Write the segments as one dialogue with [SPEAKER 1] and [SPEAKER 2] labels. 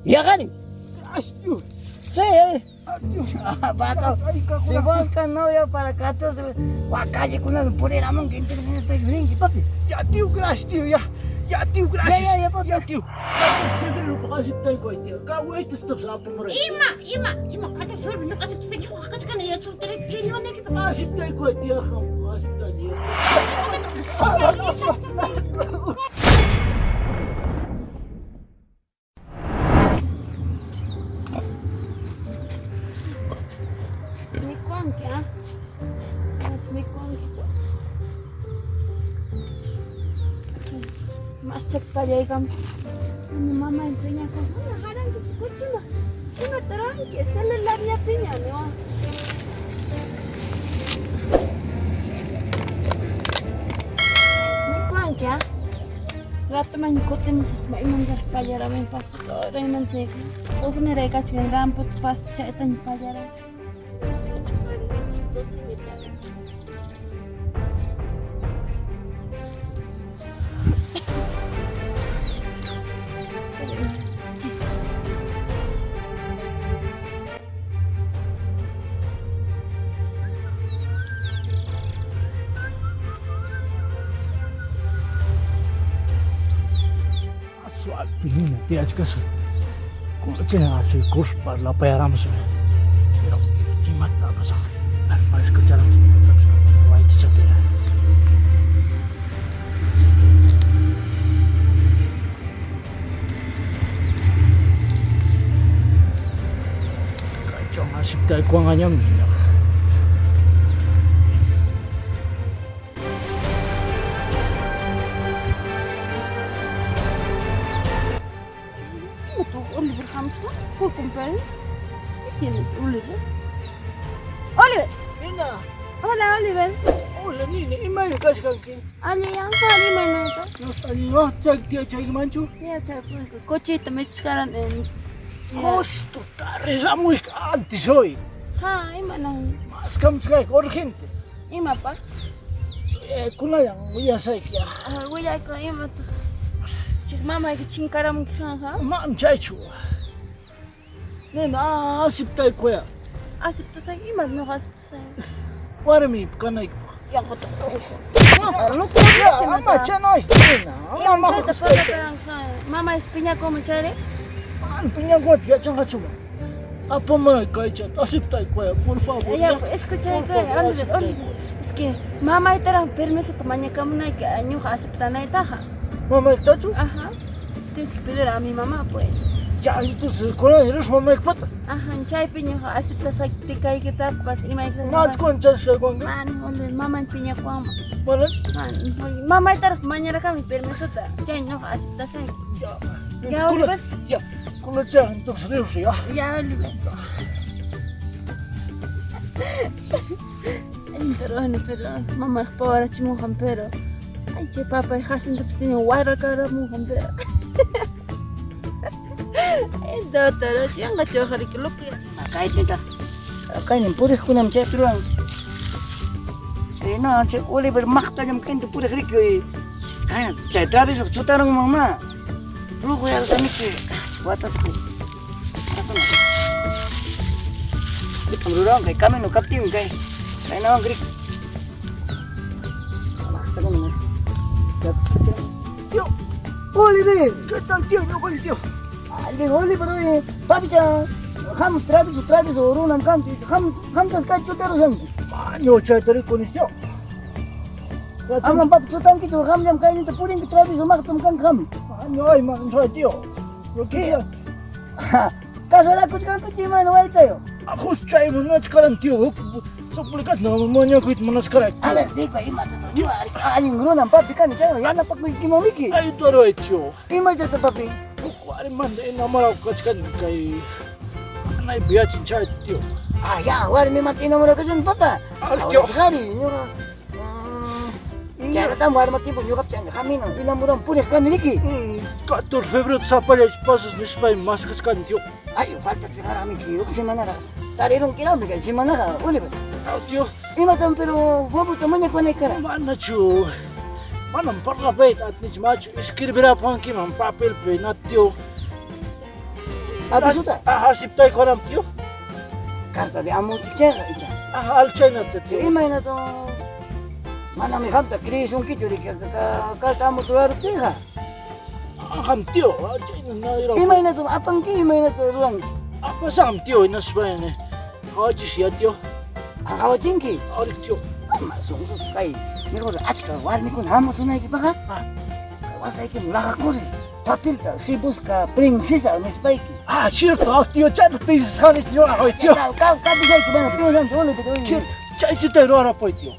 [SPEAKER 1] Yaqari.
[SPEAKER 2] Gracias.
[SPEAKER 1] Sí. Vato, si busca novia para 14, wa callekunami puriramunki, internet rinki, papi.
[SPEAKER 2] Ya, tío, gracias, tío, ya. Ya, tío, gracias.
[SPEAKER 1] Ya, ya, ya, papi.
[SPEAKER 2] Ya, tío. Febrero aceptayku, tío. Kawayta estás apamuray.
[SPEAKER 3] Ima, ima, ima, 14 febrero ñuqa aceptasayki qachkani ya solterachu chay niwanaykipaq.
[SPEAKER 2] Aceptayku, tío, aceptayku.
[SPEAKER 4] Mikuanki, ah? Mikuankichu? Maschak pallaykamus. Mamay piñakun. Mana qarankichu kuchima. Imata ruwanki? Celularllapiña niwan. Mikuanki, ah? Ratoman kutimusaq maymantaraq pallaramun pastota urayman chayqa. Hukniray kachkan ramputa pasto chaytaña pallaran.
[SPEAKER 2] Nina, tiyachkasun. Kunachina asuykuspa parlapayaramusun. Pero imata pasaq. Alma escucharamusun. Waytichata. Kaychon asiptaykuwanqañam nina.
[SPEAKER 4] Oliver hamusqa? ¿Por cumpleaños? ¿Qué tienes, Oliver? ¡Oliver!
[SPEAKER 2] Nina!
[SPEAKER 4] Hola, Oliver.
[SPEAKER 2] Hola, Nina. Imayna kachkanki?
[SPEAKER 4] Allillan, imaynata?
[SPEAKER 2] Alli, chay tiyachaykimanchu?
[SPEAKER 4] Tiyachaykunki. Kuchiyta michishkaran.
[SPEAKER 2] Justo tariramuyki antes hoy.
[SPEAKER 4] Ha, imanan.
[SPEAKER 2] Maskamuchkayki urgente.
[SPEAKER 4] Imapaq?
[SPEAKER 2] Kunallan willasayki.
[SPEAKER 4] Willayku imata. Chik mamayki chinkaramunki ha?
[SPEAKER 2] Manam chaychu. Nina, aceptaykuya.
[SPEAKER 4] Aceptasayki imata ñuqa aceptasayki?
[SPEAKER 2] Warmiypaq kanaykipaq.
[SPEAKER 4] Yanqata.
[SPEAKER 2] Ama chanaychu, nina. Ama
[SPEAKER 4] Chayta parlapayanki. Mamaysi piñakunman chayri?
[SPEAKER 2] Mana piñakunchu yachanqachu. Apamuray kaychata, aceptaykuya, por favor.
[SPEAKER 4] Ya, escuchaykuya, Oliver, Oliver. Es que mamaytaraq permisota mañakamunayki ñuqa aceptanaytaqa.
[SPEAKER 2] Mamaytachu?
[SPEAKER 4] Ajá. Tienes que pedir a mi mamá, pues.
[SPEAKER 2] Ya, entonces, kunan rish mamaykipata.
[SPEAKER 4] Ajá, chaypi ñuqa aceptasqayki tikaykitapas imaykitapas.
[SPEAKER 2] Manachu kunchasqaykuwanki?
[SPEAKER 4] Mana, Oliver, mamay piñakuwanman.
[SPEAKER 2] Mana?
[SPEAKER 4] Mana, mamaytaraq mañarakami permisota. Chay ñuqa aceptasayki.
[SPEAKER 2] Ya.
[SPEAKER 4] Ya, Oliver.
[SPEAKER 2] Ya, kunacha, entonces rish ya.
[SPEAKER 4] Ya, Oliver. Allinta pero mamayqa pawarachimunqan, pero ay chay papay Jacintopas tiene warakaramunqan, pero Doctor, yanqachu waqariki loco.
[SPEAKER 1] Kayninta. Kaynin puriqkunam chaypi ruran. Chayna, chay Oliver maqtallam kayninta puriq riki. Kay, chay travieso chutarunman ma. Luego yarushamiki watasqa. Ikam ruran kay camino kaptin kay. Kaynawan riki.
[SPEAKER 2] Tío, Oliver, ¿qué tal tío? No, el tío.
[SPEAKER 1] Allin Oliver, papicha. Ham travieso travieso runam kanki. Ham hamtas kay chutarushanki.
[SPEAKER 2] Maño chayta rikunis tío.
[SPEAKER 1] Amam papi chutankichu hamllam kayninta purinki travieso maqtam kanki ham.
[SPEAKER 2] Maño ay man chay tío. Lo que
[SPEAKER 1] Casarakuchkankichu imayna waytayo.
[SPEAKER 2] Justo chay munachkaran tío. Suplicat no mañakuyta munachkaray.
[SPEAKER 1] A ver, digo imata allin runam papi kani chay yanapakuykimanmiki.
[SPEAKER 2] Ay taruay tío.
[SPEAKER 1] Imachata papi?
[SPEAKER 2] Huk warimanta enamorado kachkani kay anaypi yachin chay tío.
[SPEAKER 1] Ah, ya, warmimanta enamorakushun papa.
[SPEAKER 2] Ar tío.
[SPEAKER 1] Qhari ñuqa. Chayratam warma tiempo ñuqap chay hamina enamoran puriq kani riki.
[SPEAKER 2] 14 febrero sapallaychu pasas nispay maskachkani tío.
[SPEAKER 1] Ay, falta chiqaramiki huk semanaraq. Tarirunkirammi kay semanaqa, Oliver.
[SPEAKER 2] Ah, tío.
[SPEAKER 1] Imatam pero favorta mañakunaykara.
[SPEAKER 2] Manachu. Manam parlapayta atinichu machu escribirapuwankiman papelpi na tío.
[SPEAKER 1] Avisota.
[SPEAKER 2] Ah, aceptaykuwanam tío.
[SPEAKER 1] Carta de amor chayqa icha.
[SPEAKER 2] Ah, alchaynata tío.
[SPEAKER 1] Imaynata manami qamta creesunkichu riki carta amor ruraruptinqa.
[SPEAKER 2] Qam tío, chayna nayra.
[SPEAKER 1] Imaynata apanki, imaynata ruranki.
[SPEAKER 2] Apasam tío, hinaspa qawachis ya tío.
[SPEAKER 1] Qawachinki.
[SPEAKER 2] Ari tío.
[SPEAKER 1] Ama sunsu kay mejor achka warmikuna hamusunaykipaqqa. Wasaykim laqakuri. Papelta si busca princesa nispayki.
[SPEAKER 2] Ah, cierto, ah, tío, chayta pensasqani ñuqa tío.
[SPEAKER 1] Kapisayki mana piensanki Oliver.
[SPEAKER 2] Cierto, chaychita ruwarapuy tío.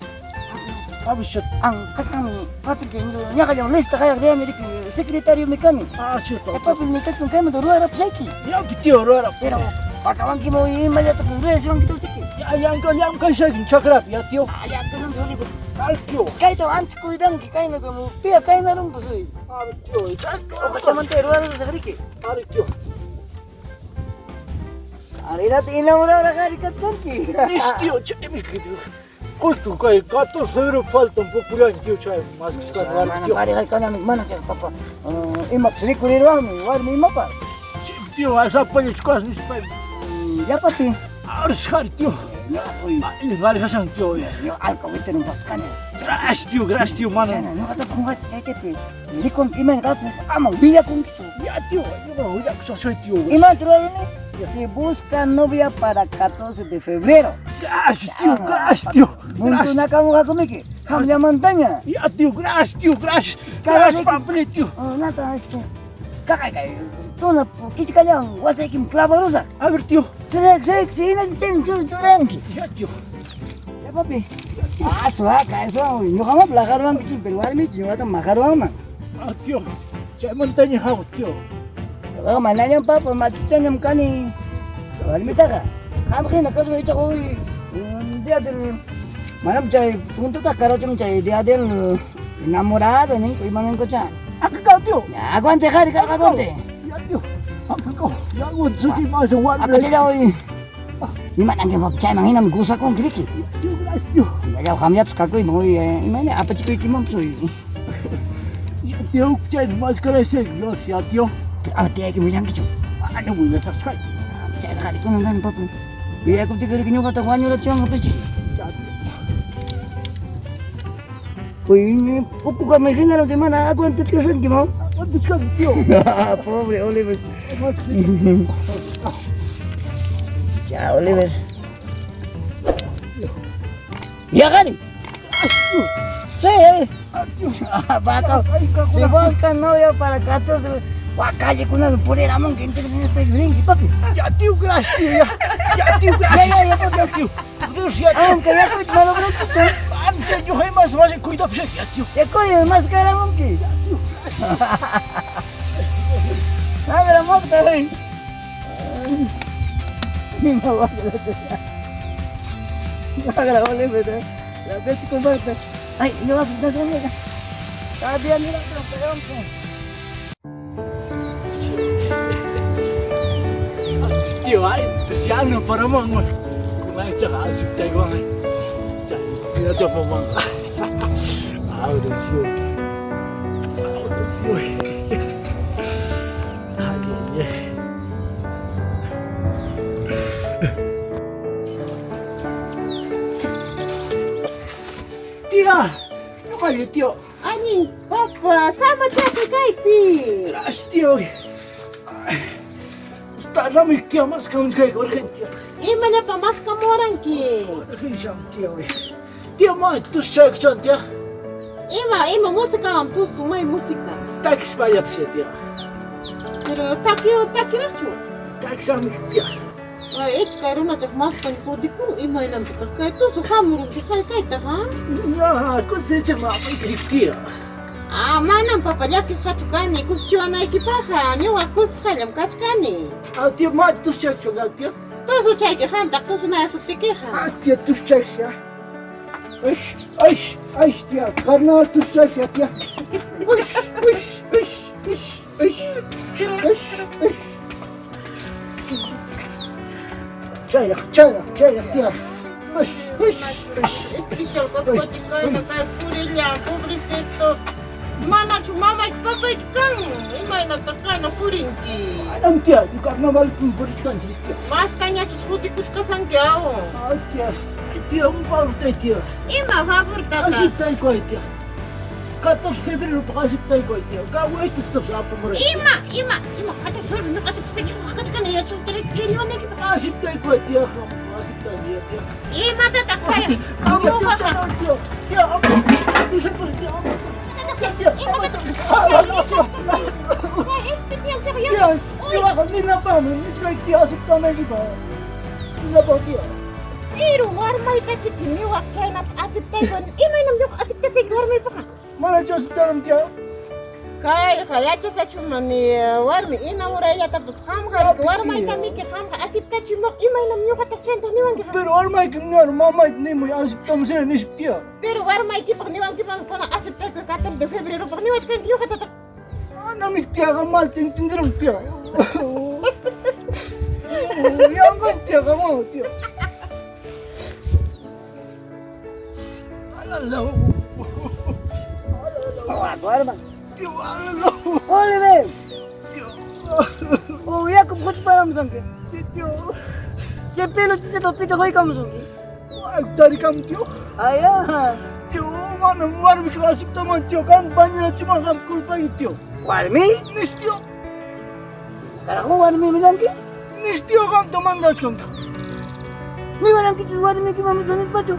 [SPEAKER 2] Avisat.
[SPEAKER 1] Ang kasqanmi papelta ñaqallam lista qayaq riyani riki secretariomi kani.
[SPEAKER 2] Ah, cierto.
[SPEAKER 1] Papelmi kachkan kaymanta ruwarapusayki.
[SPEAKER 2] Yawpi tío, ruwarap.
[SPEAKER 1] Pero pakawankiman imallata rurayaswanki tawsiki.
[SPEAKER 2] Ya, yanka llamkashaykim chakrapi, ya tío.
[SPEAKER 1] Ah, ya, kunanpi Oliver.
[SPEAKER 2] Al tío.
[SPEAKER 1] Kayta ancha cuidanki kaynata piya kaynarunpas uy.
[SPEAKER 2] Ari tío, chayta.
[SPEAKER 1] Uqachamanta ruwarusaq riki.
[SPEAKER 2] Ari tío.
[SPEAKER 1] Arirata enamorada qari kachkanki.
[SPEAKER 2] Es tío, chaymi Justo kay 14 de febrero falta un poco ya, tío, chay, más que
[SPEAKER 1] Mana pareja kanami mana chay papa. Imapas rikurirwanmi warmi imapas.
[SPEAKER 2] Sí, tío, asapallachkas nispa.
[SPEAKER 1] Ya papi.
[SPEAKER 2] Arshar, tío.
[SPEAKER 1] Ñuqa
[SPEAKER 2] Ay, vargasan, tío.
[SPEAKER 1] Ñuqa alcahuete papi kani.
[SPEAKER 2] Gracias, tío, gracias, tío, mano.
[SPEAKER 1] Chayna ñuqata qunqachi chay chaypi rikunki imayna kawsas ama willakunkichu.
[SPEAKER 2] Ya, tío, ñuqa willakusaq tío.
[SPEAKER 1] Imata ruraruni? Se busca novia para 14 de febrero.
[SPEAKER 2] Gracias, tío, gracias, tío.
[SPEAKER 1] Muntunakamuqakumiki. Qamllamantaña.
[SPEAKER 2] Ya, tío, gracias, tío, gracias. Gracias, papi, tío.
[SPEAKER 1] Nata, este. Kaqay kay. Tuna kichkallan wasaykim clavarusaq.
[SPEAKER 2] A ver, tío.
[SPEAKER 1] Churanki.
[SPEAKER 2] Ya, tío.
[SPEAKER 1] Ya, papi. Ah, suaka, eso. Ñuqamanpas laqarwanki pero warmichu ñuqata maqarwanman.
[SPEAKER 2] Ah, tío. Chaymantaña hago, tío.
[SPEAKER 1] Ñuqaqa manañam papa machuchañam kani. Warmitaqa. Qam hina kaspa ichaqa uy día del manam chay puntuta karachum chay día del enamorado ninku imanankucha.
[SPEAKER 2] Akakaw, tío.
[SPEAKER 1] Ya, aguante, qhari, aguante.
[SPEAKER 2] Ya, tío. Akakaw. Ya, aguante, más aguante.
[SPEAKER 1] Akachalla uy. Imananki papi chayman hinam gusakunki riki.
[SPEAKER 2] Tío, gracias, tío.
[SPEAKER 1] Ya qamllapas kakuyman uy imayna apachikuykimanpas uy.
[SPEAKER 2] Ya, tío, chay más gracias, ya, tío.
[SPEAKER 1] Ah, tiyayki willankichu.
[SPEAKER 2] Ah, no willasaq.
[SPEAKER 1] Chayta qhari kunan kani papi. Willakuptiki riki ñuqata wañurachiwanqa pichi.
[SPEAKER 2] Ya, tío.
[SPEAKER 1] Uy, ukukami hinaruptin mana aguantachkasanki ma.
[SPEAKER 2] Aguantachkani, tío.
[SPEAKER 1] Pobre Oliver. Ya, Oliver. Ya, qhari. Sí. Paco, si busca novia para 14, callekunapi puriramunki rinki papi.
[SPEAKER 2] Ya, tío, gracias, tío, ya. Ya, tío, gracias.
[SPEAKER 1] Ya, ya, ya,
[SPEAKER 2] ya, tío. Dios, ya, tío.
[SPEAKER 1] Aunque ya kuit malogrankichu.
[SPEAKER 2] Antes ñuqa imas más cuidapusaq, ya, tío.
[SPEAKER 1] Ya coño, más karamunki.
[SPEAKER 2] Ya, tío.
[SPEAKER 1] A ver, mocta, ven. Ima wagra. Wagra, Oliver. La pechi comparte. Ay, no va a pasar. Todavía mira, pero
[SPEAKER 2] Tío, ay, ya para mango. Kumain aceptaykuwan. Chay, pinachapaman. Ahora sí. Ahora sí. Ay, ay, ay. Tía, ñuqalla, tío.
[SPEAKER 3] Allin, papa, samachaki kaypi.
[SPEAKER 2] Gracias, tío. Está rami, tío, más que urgente.
[SPEAKER 3] Imallapa maskamuwaranki.
[SPEAKER 2] Urgencia, tío. Tío, ma, tuschaykuchan, tía.
[SPEAKER 3] Ima, ima musikawan tusun, may música.
[SPEAKER 2] Taxi pallapsi, tía.
[SPEAKER 3] Pero takiwaqchu?
[SPEAKER 2] Taxami, tía.
[SPEAKER 3] Ay, ichka runachaq maskan jodikun imaynanpitaq kay tusuq hamurunki kaytaq, ha?
[SPEAKER 2] Ya, kusirichaq mamayki, tía.
[SPEAKER 3] Ah, manam papa llakisqachu kani kusishiwanaykipaqqa, ñuqa kusisqallam kachkani.
[SPEAKER 2] Ah, tío, ma, tuschaychu, tía.
[SPEAKER 3] Tusuchayki qamtaq tusunayasuptikiqa.
[SPEAKER 2] Ah, tía, tuschayki, ya. Ay, ay, ay, tía, carnal, tuschayki, tía. Uy, uy, uy, uy, uy, uy, uy. Chayraq, chayraq, chayraq, tía. Uy, uy, uy.
[SPEAKER 3] Iskishalqasqachik kayna kay purillan, pobrecito. Manachu mamayki papayki kan? Imaynataq kayna purinki?
[SPEAKER 2] Manam tía, carnavalpim purichkanchik tía.
[SPEAKER 3] Mastañachus jodikuchkasanki aw.
[SPEAKER 2] Ay tía, tía, un favorta tía.
[SPEAKER 3] Ima favortataq?
[SPEAKER 2] Aceptaykuway tía. 14 de febrero aceptaykuway tía. Kawaytastapas apamuray.
[SPEAKER 3] Ima, ima, ima 14 de febrero ñuqa aceptasayki kachkani solterachu chay niwanaykipaq.
[SPEAKER 2] Aceptaykuway tía, aceptaykuway tía.
[SPEAKER 3] Imatataq kay?
[SPEAKER 2] Ama tía, tía, tía, ama. Tía, ama. Tía, tía, ama.
[SPEAKER 3] Especial chaqa
[SPEAKER 2] Tía, ñuqaqa ninapaqmi, nichkay tía aceptanaykipaq. Ninapaq tía.
[SPEAKER 3] Pero warmaytachiki niwaq chaynata aceptaykuway. Imaynam ñuqa aceptasayki warmaypaqqa?
[SPEAKER 2] Manachu aceptaram tía.
[SPEAKER 3] Kayqa yachasachumani warmi enamorayllatapas qamqa warmaytamiki qamqa aceptachimuq imaynam ñuqataq chaynataq niwankiqa.
[SPEAKER 2] Pero warmayki niwar mamayta nimuy aceptamusina nispa tía.
[SPEAKER 3] Pero warmaykipaq niwankipaqmi kunan aceptaykuy 14 de febreropaq niwachkanki ñuqatataq.
[SPEAKER 2] Manami tíaqa malta entenderun tía. Yanqan tíaqa mana tía. Alalaw.
[SPEAKER 1] Warma.
[SPEAKER 2] Tío, alalaw.
[SPEAKER 1] Oliver!
[SPEAKER 2] Tío.
[SPEAKER 1] Oh, yaku kuchparamusunki.
[SPEAKER 2] Sí, tío.
[SPEAKER 1] Chay peluchicita pita quykamusunki.
[SPEAKER 2] Tarikam tío.
[SPEAKER 1] Aya.
[SPEAKER 2] Tío, manam warmiyki aceptaman tío. Qam bañarachiman qam culpayki tío.
[SPEAKER 1] Warmi?
[SPEAKER 2] Nis tío.
[SPEAKER 1] Carajo, warmi milanki?
[SPEAKER 2] Nis tío qamta mandachkanki.
[SPEAKER 1] Niwarankichu warmiyki mamusa nispachu?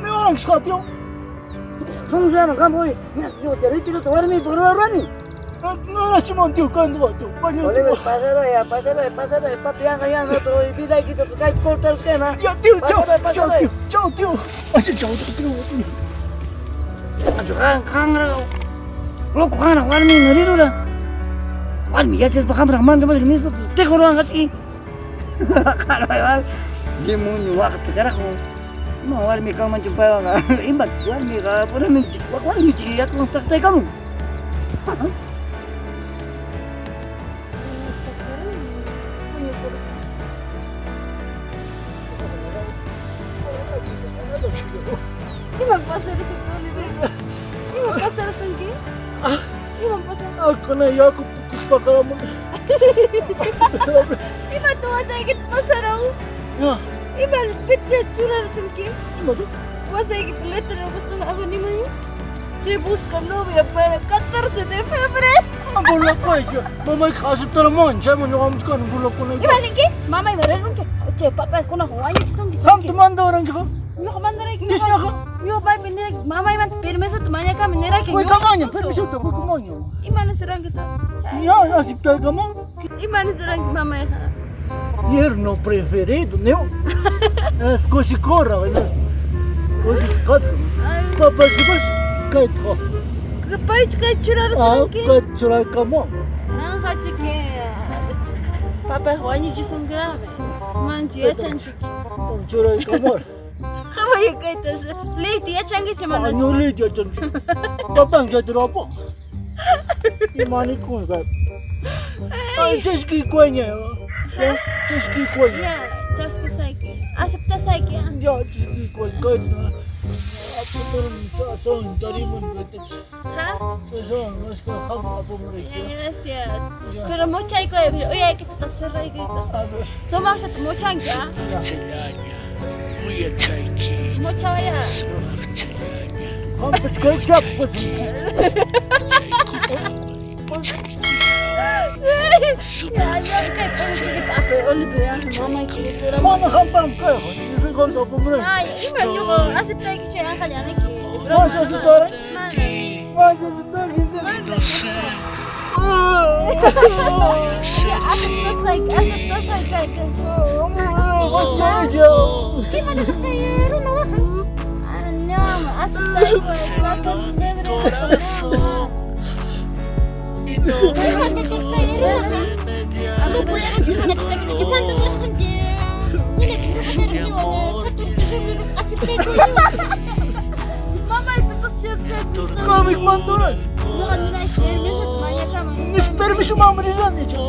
[SPEAKER 2] Niwarankichqa tío.
[SPEAKER 1] Sunsuyaran qam qoy. Yo retirota warmiypaq ruwarani.
[SPEAKER 2] Niwarachiman tío kanqa tío.
[SPEAKER 1] Oliver,
[SPEAKER 2] Bañarachiman.
[SPEAKER 1] pásalo ya, pásalo, pásalo, papi, anga ya, otro vidaykita kaypi cortarusqayma.
[SPEAKER 2] Ya tío, chao,
[SPEAKER 1] Pásalo,
[SPEAKER 2] chao
[SPEAKER 1] pásalo.
[SPEAKER 2] tío, chao tío. Ay, chao tío, tío.
[SPEAKER 1] Qan qanra loco qanra warmi rirura. Warmi yachaspa qamraq mandamasqa nispa tiquruwanqachiki. Qaraywan demonio waqta carajo. Ima warmi kanmanchu paywanqa ima warmiqa puraminchik warmichik yakuwan taqtaykamun.
[SPEAKER 4] Ima pasarasunki, Oliver? Ima pasarasunki? Ima pasan?
[SPEAKER 2] Akuna yaku pukuspa karamuni.
[SPEAKER 4] Ima wasaykita pasarun?
[SPEAKER 2] Ya,
[SPEAKER 4] Ima pizza churarsunki?
[SPEAKER 2] imata?
[SPEAKER 4] Wasaykita letrero kasqa apanimani. Se busca novia para 14 de febrero.
[SPEAKER 2] Burlakuwaychu. Mamayki aceptaraman, chayman ñuqamuchkani burlakunayki.
[SPEAKER 4] Ima ninki? Mamay marirunki. Chay papaykunaqa wañuchisunki.
[SPEAKER 2] Qamta mandawarankiqa.
[SPEAKER 4] Ñuqa mandarayki.
[SPEAKER 2] Nisñaqa.
[SPEAKER 4] Ñuqa paypi niraki mamaymanta permisota mañakami niraki.
[SPEAKER 2] Quykamaña, permisota quykamaña.
[SPEAKER 4] Ima nisuranki ta?
[SPEAKER 2] Ya, aceptaykaman.
[SPEAKER 4] Ima nisuranki mamayqa?
[SPEAKER 2] Yerno preferido, ¿no? Es kusikora, es kusisqasqa.
[SPEAKER 4] Ay,
[SPEAKER 2] Papaykipas kaytaqa.
[SPEAKER 4] paychu kay
[SPEAKER 2] Ah,
[SPEAKER 4] churarasunki?
[SPEAKER 2] kayta churaykaman.
[SPEAKER 4] Anqachiki papayqa wañuchisunkiraqmi. Manchi yachanchik.
[SPEAKER 2] Churaykaman.
[SPEAKER 4] Qaway kayta leyta yachankichu manachu?
[SPEAKER 2] Ñuliyta yachanchik. Papan chaytirapun. Imanikun kay. Ay, chaskiykuña. Ya, chaskiykuña.
[SPEAKER 4] Ya, chaskisayki. Aceptasayki.
[SPEAKER 2] Ya, chaskiykuña kayta. Apamurum son tarimun kayta.
[SPEAKER 4] Ha?
[SPEAKER 2] Son, asqa qam apamurayki.
[SPEAKER 4] Ya, gracias.
[SPEAKER 2] Ya.
[SPEAKER 4] Pero muchayku, uyaykita cerraykita.
[SPEAKER 2] A ver.
[SPEAKER 4] Sumaqllata muchanki, ah?
[SPEAKER 5] Challaña, uyachayki,
[SPEAKER 4] Muchawaya.
[SPEAKER 5] sumaq challaña,
[SPEAKER 2] Qampas kaychapas.
[SPEAKER 4] Ya, ya, kay p'unchikita apay, Oliver, ya, mamayki literamusa.
[SPEAKER 2] Mana qampam kayqa. Rigonta apamurayki.
[SPEAKER 4] Ay, ima ñuqa aceptayki chay anqallaniki.
[SPEAKER 2] Mancha aceptaray?
[SPEAKER 4] Mana.
[SPEAKER 2] Mancha aceptarki.
[SPEAKER 4] Mana. Ya, aceptasayki, aceptasayki kayka.
[SPEAKER 3] Imatataq kay runa waqan?
[SPEAKER 4] Ah, no, aceptayku, 14 de febrero.
[SPEAKER 3] Imatataq kay runa Loco, imatataq kay mandawasqanki? Ninaki ñuqatari niwan 14 de febrero aceptaykuy.
[SPEAKER 4] Mamay, tutas nisqa.
[SPEAKER 2] Qamik mandaray.
[SPEAKER 4] Ñuqa nirayki permisota mañakaman.
[SPEAKER 2] Nis permiso mamrilani chay.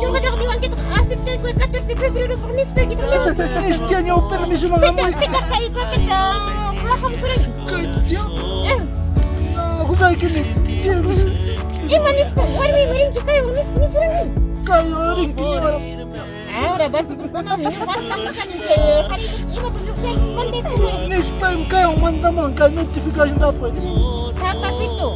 [SPEAKER 3] Ñuqataqa niwankitaq aceptaykuy 14 de febreropaq nispaykitaq niwanki.
[SPEAKER 2] Nis tía ñaw permiso
[SPEAKER 3] Pitaq
[SPEAKER 2] magamay.
[SPEAKER 3] pitaq kay papelta rahamusuranki?
[SPEAKER 2] Kay tía. Pusaykimi.
[SPEAKER 3] Ima nispa warmiymi rinki kaywan nispa nisuranki.
[SPEAKER 2] Kay rinki niwara.
[SPEAKER 3] Ahora vas kunami wasqapi chay qharita imata lluqshanchis mandachimara.
[SPEAKER 2] Nispam kaywan mandaman kay notificación apay.
[SPEAKER 3] Papacito,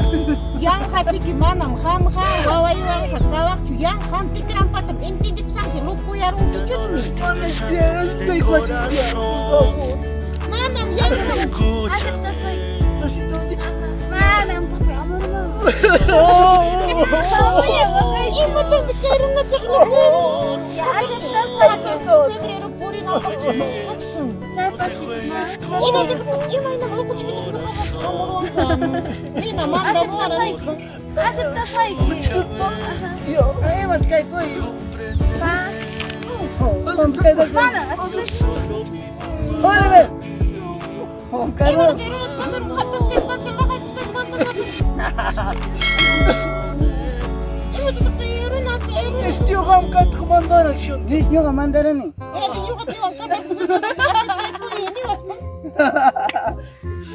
[SPEAKER 3] yanqachiki manam qamqa wawaywanqa kawaqchu yanqam tikrampatam entiendekusanki lukuyarunkichusmi.
[SPEAKER 2] Mana tía, por favor.
[SPEAKER 3] Manam yanqam.
[SPEAKER 4] Aceptasqayki.
[SPEAKER 2] Manam
[SPEAKER 4] Manam papay amor.
[SPEAKER 3] Imatasi kay runachaqa
[SPEAKER 4] Ya aceptasqayki.
[SPEAKER 3] Febrero purinapaq kachkan.
[SPEAKER 4] Chaypaqchiki ma.
[SPEAKER 3] Imaynam lukuchkita amorwanqa. Nina mandamuwara nispa.
[SPEAKER 4] Aceptasqayki.
[SPEAKER 1] Imat kay kuy.
[SPEAKER 4] Pa.
[SPEAKER 1] Mana,
[SPEAKER 4] Mana aceptasqayki.
[SPEAKER 1] Oliver. Oh, Carlos.
[SPEAKER 3] Imata runata pasarun 14 papel laqachkay mandamuwara. Imatataq kay runata runa.
[SPEAKER 2] Este qam kayta mandarak shu.
[SPEAKER 1] Nis ñuqa mandarani.
[SPEAKER 3] Ñuqa tiwan 14 aceptaykuy niwaspa.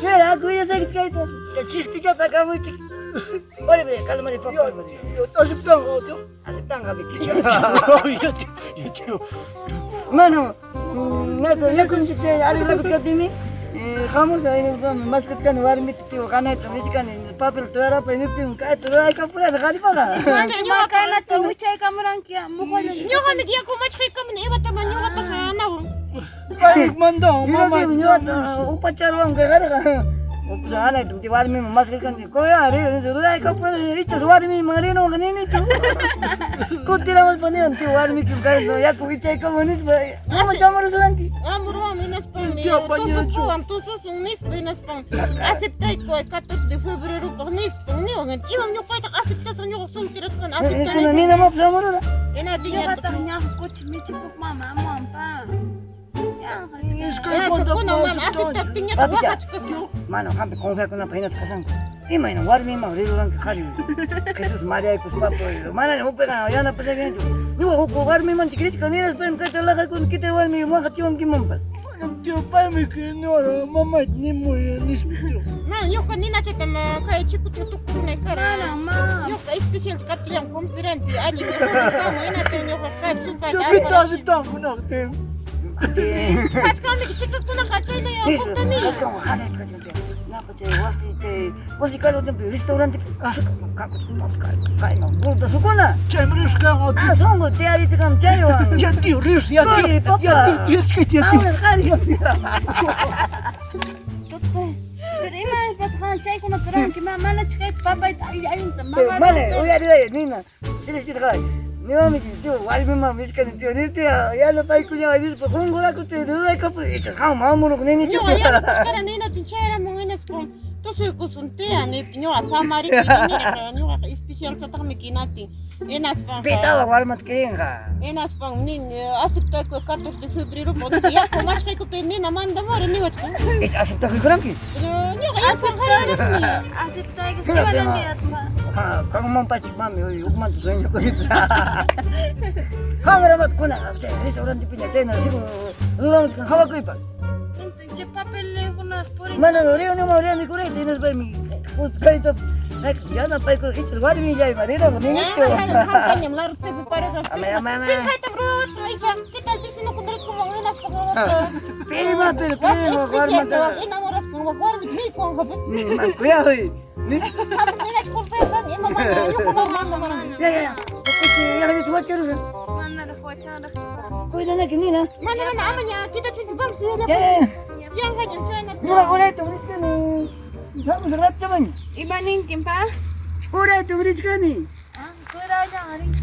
[SPEAKER 1] Mira, akuyasayki kayta. Chistichata akamuychik. Oliver, calmari papa.
[SPEAKER 2] Aceptanqa, tío.
[SPEAKER 1] Aceptanqa biki.
[SPEAKER 2] Ya, tío.
[SPEAKER 1] Mano, nato yakunchik chay arreglakutkaptimi hamusha maskachkani warmita tío hanayta nichkani papel turarapay niptin kayta ruraykapurani qharipaqa.
[SPEAKER 4] Makanata wichaykamuranki muqallan.
[SPEAKER 3] Ñuqamiki yaku machqaykamuni imataman ñuqataqa anawan.
[SPEAKER 2] Kay mandawan mamá.
[SPEAKER 1] Mira, ñuqata upacharwan kay qhariqa. Hanayta warmiman maskachkani kuya ri ruraykapurani ichas warmiman rinunqa ninichu. Kutiramuspa niwan tío warmiki kay yaku wichaykamun nispa ama chamarusuranki.
[SPEAKER 3] Amurwan hinaspan
[SPEAKER 2] Tío, bañerachu.
[SPEAKER 3] tusukuwan tususun nispa hinaspan aceptayku 14 de febreropaq nispa niwan imam ñuqaytaqa aceptasqa ñuqa solterachkan
[SPEAKER 1] Kuna
[SPEAKER 3] aceptani
[SPEAKER 1] nina mapis amurura.
[SPEAKER 3] hinatiñataq
[SPEAKER 4] Ñuqataq ñaqa kuchi michikuq mama amuwan pa. Yanqa
[SPEAKER 2] Iskay
[SPEAKER 3] kuna mana aceptaptinñataq
[SPEAKER 1] Papicha.
[SPEAKER 3] waqachkasun.
[SPEAKER 1] Mano, qampi confiakunapaq hinata kasanku. Imayna warmiman riruranki qhari. Jesús María kuspapo. Mana upiqa yanapashakanchu. Ñuqa huk warmimanchik richkan hinaspam kayta laqaykuni kita warmi waqachiwankimanpas.
[SPEAKER 2] Tío, paymi niwara mamayta nimuy nispa tío.
[SPEAKER 3] Mana ñuqa ninachata kay chikuta tukurunay kara.
[SPEAKER 4] Mana ma.
[SPEAKER 3] Ñuqa especial kaptillan consideransi allin kama hinata ñuqa kay supayta
[SPEAKER 2] Tío, pita aceptanqa kunaq, tío.
[SPEAKER 3] Kachkanmiki chikakunaqa chaynaya huktani.
[SPEAKER 1] Kachkan hanayta kachkan tío. Naqa chay wasi chay wasi kaylapi restaurantepi kayman gorda sukuna.
[SPEAKER 2] Chaymi rishkanqa, tío.
[SPEAKER 1] Ah, sunqu tiyarichikam chaywan.
[SPEAKER 2] Ya, tío, rish, ya, tío.
[SPEAKER 1] Quri, papá.
[SPEAKER 2] Ya, tío, ya, tío, tío.
[SPEAKER 1] Ahora qhari.
[SPEAKER 4] Tutay. Pero imanaspataj chaykunata ruranki ma manachu kayta papayta allinta mama.
[SPEAKER 1] Mane, uyariway nina. Celestita qhaway. Niwamiki tío, warmiman miskani tío, niptin yanapaykuñaway nispa qunqurakutin ruraykapu ichas qamman amuruq ninichu.
[SPEAKER 3] Ñuqa yakuskara ninatin chayramun hinaspa tusuykusun tiya niptin ñuqa samariki ninirqa ñuqaqa especialchataqmi kinatin hinaspa
[SPEAKER 1] Pitawa warmata kirinqa.
[SPEAKER 3] hinaspan nin aceptayku 14 de febrero yaku machqaykuptin nina mandamara niwachkan.
[SPEAKER 1] Ich aceptakuykuranki.
[SPEAKER 3] Pero ñuqa yakuwan qariraqmi.
[SPEAKER 4] Aceptayki
[SPEAKER 1] Mira,
[SPEAKER 4] imananki
[SPEAKER 1] prima.
[SPEAKER 4] atma.
[SPEAKER 1] Ha, qanmanpachik mami hukmanta sueño Qamramat kuna chay restaurantepiña chayna sigo ruramuchkan hawakuypa.
[SPEAKER 4] Chay papelkuna purin.
[SPEAKER 1] Mana reunión reuni kurayta hinaspaymi kaytapas yanapayku ichas warmillayman riraq ninichu.
[SPEAKER 3] Qamtañam laruchaypi parasqa.
[SPEAKER 1] Ama, ama, ama.
[SPEAKER 3] Pinqaytam ruwachkan icha ¿qué tal vecino kunarikuman hinaspa
[SPEAKER 1] Pima pero creo warmata.
[SPEAKER 3] enamoraskan wak warmita mikuwanqa pues.
[SPEAKER 1] Cuidado. Nis.
[SPEAKER 3] Qampas ninachu culpayuq kani ima mana ñuqa mandamara.
[SPEAKER 1] Ya ya ya. Kuchi ya ya wacharusha.
[SPEAKER 4] Manaraq wachanraqchu.
[SPEAKER 1] Cuidanaki nina.
[SPEAKER 3] Mana mana amaña kitachunchu vamos
[SPEAKER 1] Ya ya.
[SPEAKER 3] yanqañam chayna.
[SPEAKER 1] Ñuqa urayta richkani. Vamos rachaman.
[SPEAKER 4] Imaninkin pa?
[SPEAKER 1] Urayta richkani.
[SPEAKER 4] Ah, kurallan rinki.